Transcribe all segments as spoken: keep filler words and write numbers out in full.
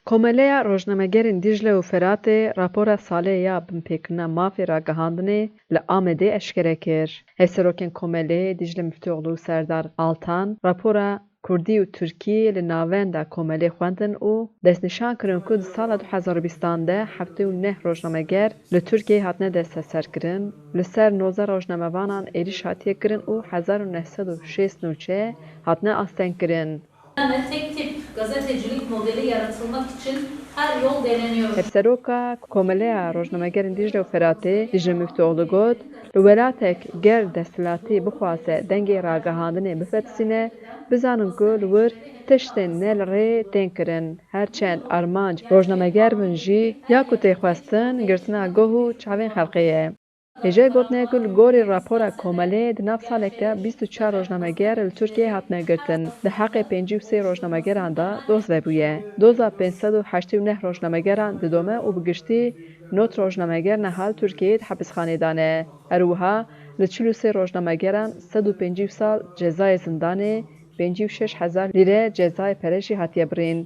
Komeleya Rojnamegerên Dîcle û Feratê rapora salê ya binpêkirina mafê ragihandinê li Amedê eşkere kir. Hevserokên Komeleyê Dîcle Miftûoğlu û Serdar Altan rapora Kurdî û Tirkî li Navenda Komelê xwendin û destnîşan kirin ku di sala du hezar û bîstan de heftê û neh rojnameger li Tirkiyeyê hatine desteserkirin, li ser nozdeh rojnamevanan êrîş hatiye kirin û hezar û neh sed û şêst nûçe hatine astengkirin. Tek tip gazetecilik modeli yaratılmak için her yol deneniyor. Hevseroka Komeleya Rojnamegerên Dîcle û Feratê Dîcle Miftûoğlu got, li welatek ger desthilatî bixwaze dengê ragihandinê bifetisîne, bizanin ku li wir tiştên ne li rê tên kirin. Her çend armanc rojnameger bin jî, ya ku tê xwestin girtina guh û çavên xelkê ye. Hêjayî gotinê ku li gorî rapora Komelê di nav salek de bîst û çar rojnameger li Tirkiyeyê hatine girtin. Di heqê pêncî û sê rojnamegeran de doz vebûye. Doza pênc sed û heştê û neh rojnamegeran didome û bi giştî nod rojnameger niha li Tirkiyeyê di hepisxanê de ne. Her wiha li çil û sê rojnamegeran sed û pêncî sal cezayê zindanê, pêncî û şeş hezar lîre cezayê pere jî hatiye birîn.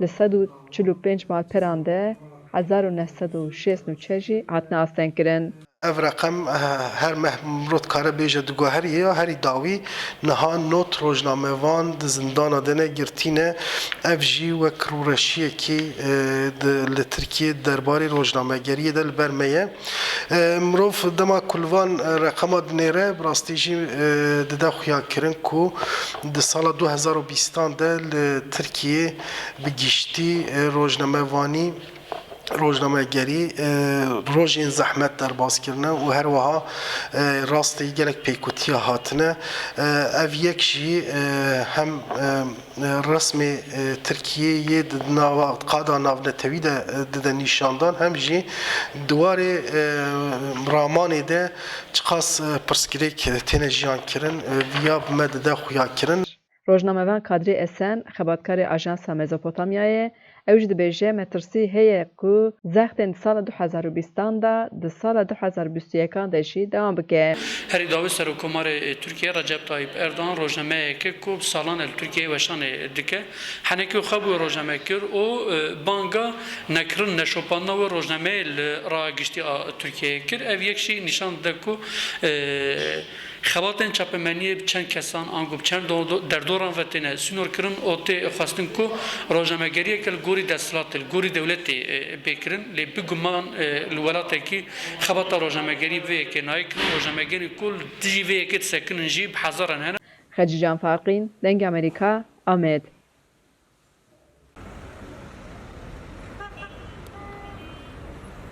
Li sed û çil û pênc malperan de hezar û neh sed û şêst nûçe jî hatine astengkirin. Ev reqem, eh, her meh mirov dikare bêje diguherî ya herî dawî niha nod rojnamevan di zindana de ne girtî ne. Ev jî wek rûreşiyekî, eh, di, li Tirkiyê derbarê rojnamegeriyê de li ber me ye. Eh, mirov dema ku li van, eh, reqema dinêre, bi rastî jî, eh, dide xuyakirin ku di sala du hezar û bîstan de li Tirkiyê bi giştî, eh, rojnamevanî, rojnamegerî, e, rojên zehmet derbas kirine û her wiha, e, rastî gelek pêkutiya hatine. E, ev yek jî, e, hem, e, resmê, e, Tirkiyê yê di nava qada navnetewî de, e, dide nîşandan, hem jî di warê, e, ramanê de çiqas, e, pirsgirêk têne jiyan kirin, e, viya bi me dide xuya kirin. Rojnamevan Kadrî Esen, xebatkarê Ajansa Mezopotamyayê, ew jî dibêje metirsî heye ku zextên di sala du hezar û bîstan de di sala du hezar û bîst û yekan de jî dewam bike. Herî dawî Serokkomarê Tirkiyê Recep Tayyip Erdogan rojnameyeke ku bi salan e li Tirkiyeyê weşanê dike, henekê xwe bûye rojnameger û, e, banga nekirin, neşopandina wê rojnameyê li raya giştî a Tirkiyeyê kir. Ev yek jî nîşan dide ku, e, Xebatên çapemeniyê bi çend kesan, ango bi çend do-, do-, derdoran ve têne sînorkirin û tê xwestin ku rojnamegeriyeke li gorî desthilatê, li gorî dewletê, e, bê kirin, lê biguman, e, li welatekî xebata rojnamegerî bi vê yekê nayê kirin, rojnamegerên ku li dijî vê yekê disekinin jî bi hezaran hene. Xecîcan Farqîn, Dengê Amerîka, Amed.